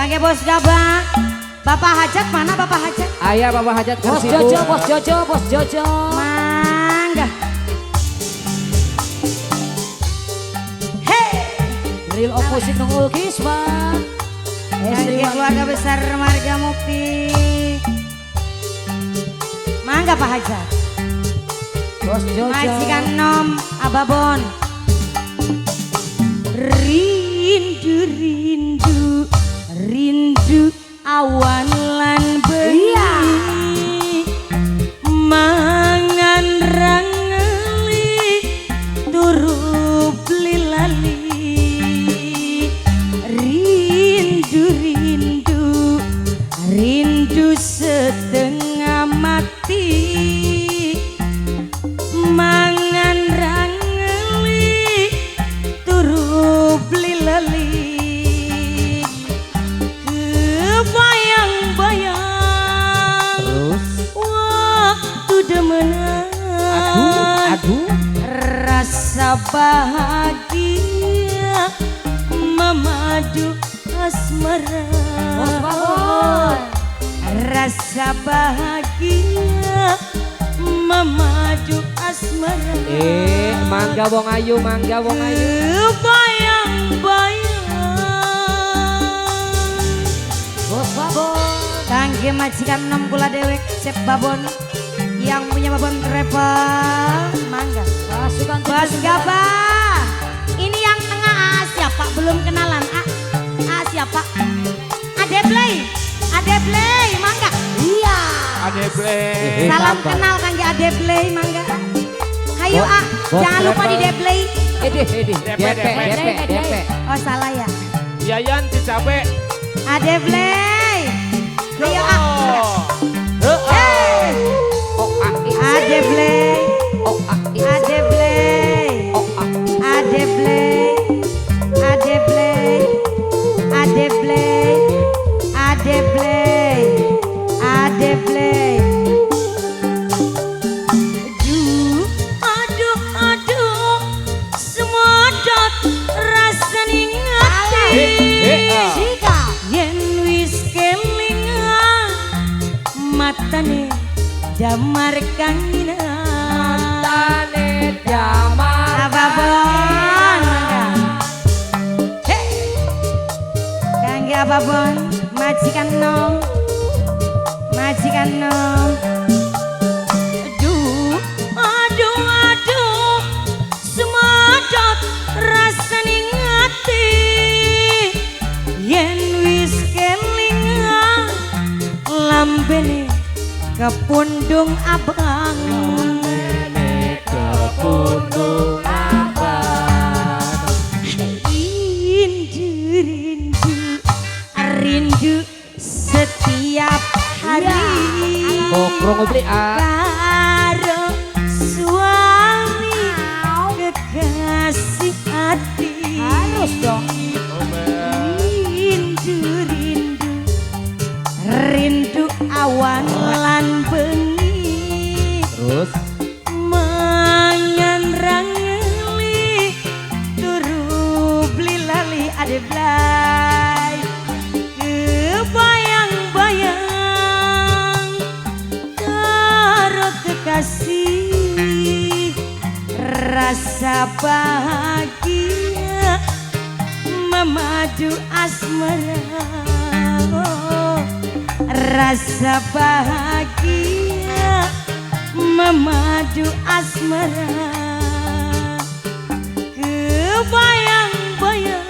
Kangge Bos Gabah. Bapak Hajat mana, Bapak Hajat? Ayah, Bapak Hajat. Bos Jojo, Bos Jojo, Bos Jojo. Mangga. Hey. Real opposite nungul Kisma. Kangge keluarga besar Marga Mukti. Mangga, Pak Hajat. Bos Jojo. Majikan nom Ababon. Rindu rindu rindu awan lan bengi, mangan rangeli turu beli lali. Rindu rindu rindu setengah mati, mangan rangeli turu beli lali. Kebayang-bayang Terus waktu demenan. Aduh, aduh. Rasa bahagia memadu asmara. Bos Babon. Rasa bahagia memadu asmara. Eh, mangga wong ayu, mangga wong ayu. Kebayang-bayang. Bos Babon. Kangge majikan nom kula dewek Cep Babon, yang punya Babon Travel, mangga. Pasukan Bos Gabah. Ini yang tengah ah, siapa? Belum kenalan. Ah, ah siapa? Ade Play. Ade Play, mangga. Iya. Ade Play. Eh, Salam sabar. Kenal kangge Ade Play, mangga. Hayu ah, Bos jangan lupa di Travel. Deplay. Edih, edih. DP, DP, DP. DP, DP. Oh, salah ya. Yayan Cicabe. Ade Play. Ayo ah, mangga. Heeh. O A I Ade Play. O A I Ade Play. O A I. Ade Play. Ade Play. Ade Play. Ade Play. Ade Play. Aduh, aduh, aduh, semodot rasane ati. Eh, ah. Jika Yen wis kelingan matane damar kanginan. Matane damar. Ababon, mangga. Hey. Kangge Ababon, majikan nom. Majikan nom. Aduh, aduh, aduh, semodot rasane ati. Yen wis kelingan lambene kepundung abang. Lambene kepundung abang. Rindu, rindu, rindu setiap hari. Kok krungu beli ah. Karo suami kekasih hati. Harus dong. Rindu, rindu, rindu awan lan bengi. Terus mangan rangeli turu beli lali ade blay. Kebayang-bayang karo kekasih, rasa bahagia memadu asmara. Oh, rasa bahagia memadu asmara. Kebayang-bayang.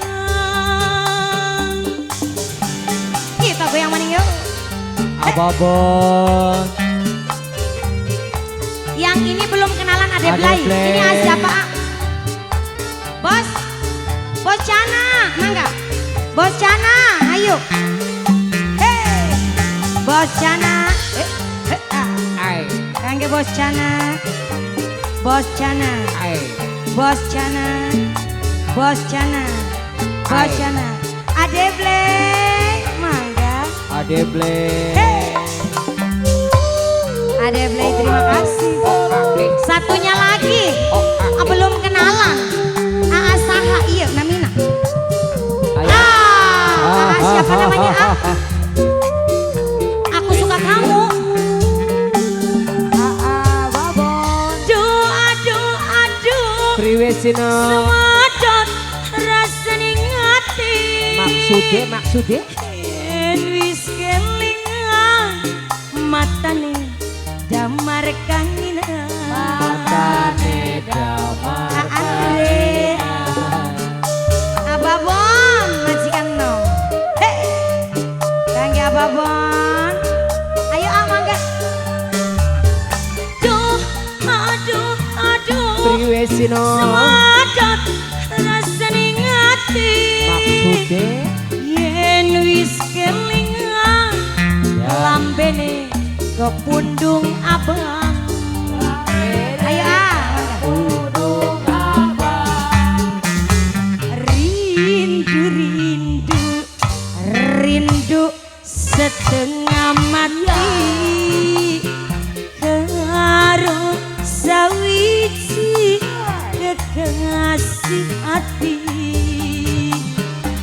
Kita goyang maning yuk. Ababon. Yang ini belum kenalan Ade Ade Blay. Blay. Ini ah, siapa? Ah? Bos. Bos Cana, mangga. Bos Cana, ayo. Hey. Bos Cana. Eh, eh, ah. Ai, Kangge Bos Cana. Bos Cana. Ai. Bos Cana. Bos Cana. Bos Ai. Cana. Ade Blay, mangga. Ade Blay. Hey. Ade Blay, terima kasih. O A I Satunya lagi. O A I. Ah, belum kenalan. Aa saha iya namina. Ayo. Ah, aa siapa namanya? Ah? Priwe sino? Semadot rasane ngati. Maksude maksude? Yen wis kelingan matane damar kangina. Matane damar Andre. Ababon majikan nom. Hei. Kangge ababon. Ayo ah mangga. Duh, aduh, aduh. Priwe sino? Semadot rasane ngati. Maksude? Yen wis kelingan lambene kepundung abang. Ayo ah mangga. Rindu rindu rindu setengah mati karo sawiji kekasih ati.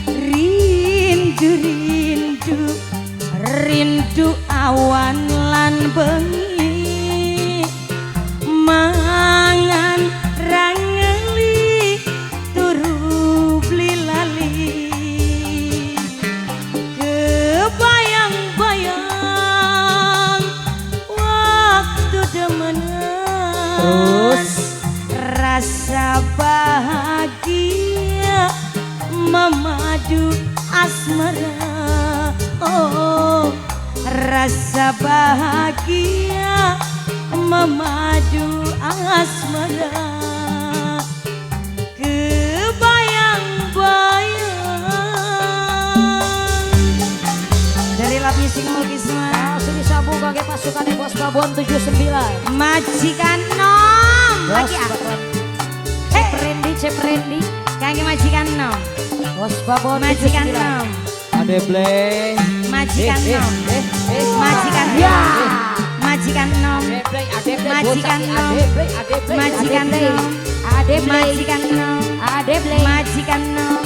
Rindu rindu rindu awan lan bengi mangan rangeli turu beli lali kebayang-bayang waktu demenan. Terus rasa bahagia memadu asmara. Oh, rasa bahagia memadu asmara. Kebayang-bayang. Dari Love Music Mukisma. Langsung disambung kangge pasukan Bos Babon 79. Majikan nom. Bos Lagi ah. Babon. Hey. Ceprendi, Ceprendi. Kangge majikan nom. Bos Babon Majikan 79. nom. Ade bleh. Majikan nom. Majikan Ya. nom. Majikan nom. Majikan nom. Majikan nom. Ade bleh. Majikan nom. Ade bleh. Majikan nom.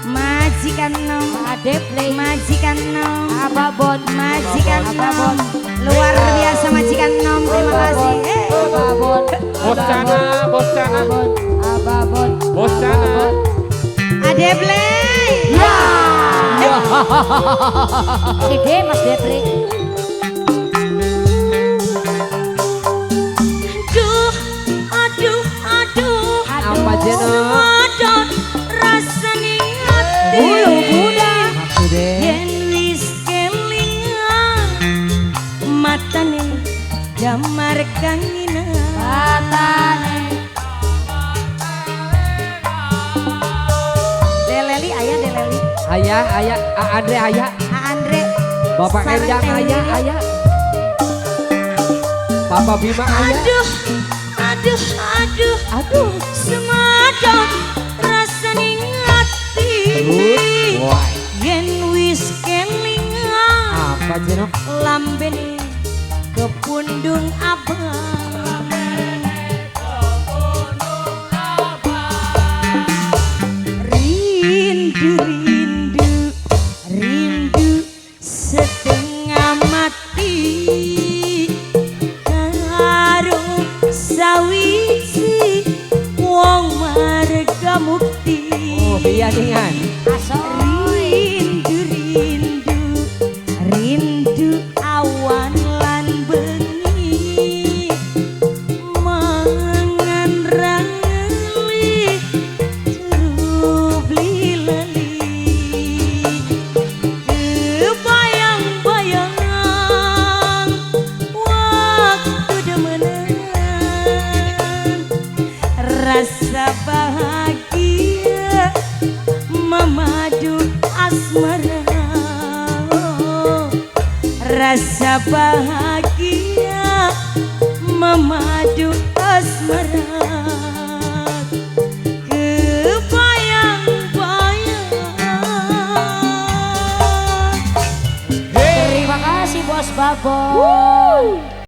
Majikan nom. Ade bleh. Majikan nom. Ababon. Majikan nom. Ababon. Luar biasa majikan nom. Terima kasih. Hey. Ababon. Bos Cana, Bos Cana. Ababon. Bos Cana. Ade bleh. Ide Mas Depri. Aduh, aduh, aduh. Apa jeno? Semadot rasane ati. Bulu budak. Maksude? Yen wis kelingan matane damar kangina. Matane. Deleli ayah deleli. Ayah, ayah, Andre ayah. Andre. Bapak Sareng Endang Teh ayah, Lili. ayah. Papa Bima ayah. Aduh, aduh, aduh, Aduh. Semadot rasane ngati. Terus, wah. Yen wis kelingan Apa jeno? lambene kepundung abang. Rindu rindu rindu setengah mati karo sawiji wong marga mukti. Oh, iya dengan. Asoy. Rindu rindu rindu awan lan bengi mangan rangeli turu beli lali kebayang-bayang waktu demenan rasa bahagia memadu asmara. Rasa bahagia memadu asmara. Kebayang-bayang. Terima kasih Bos Babon.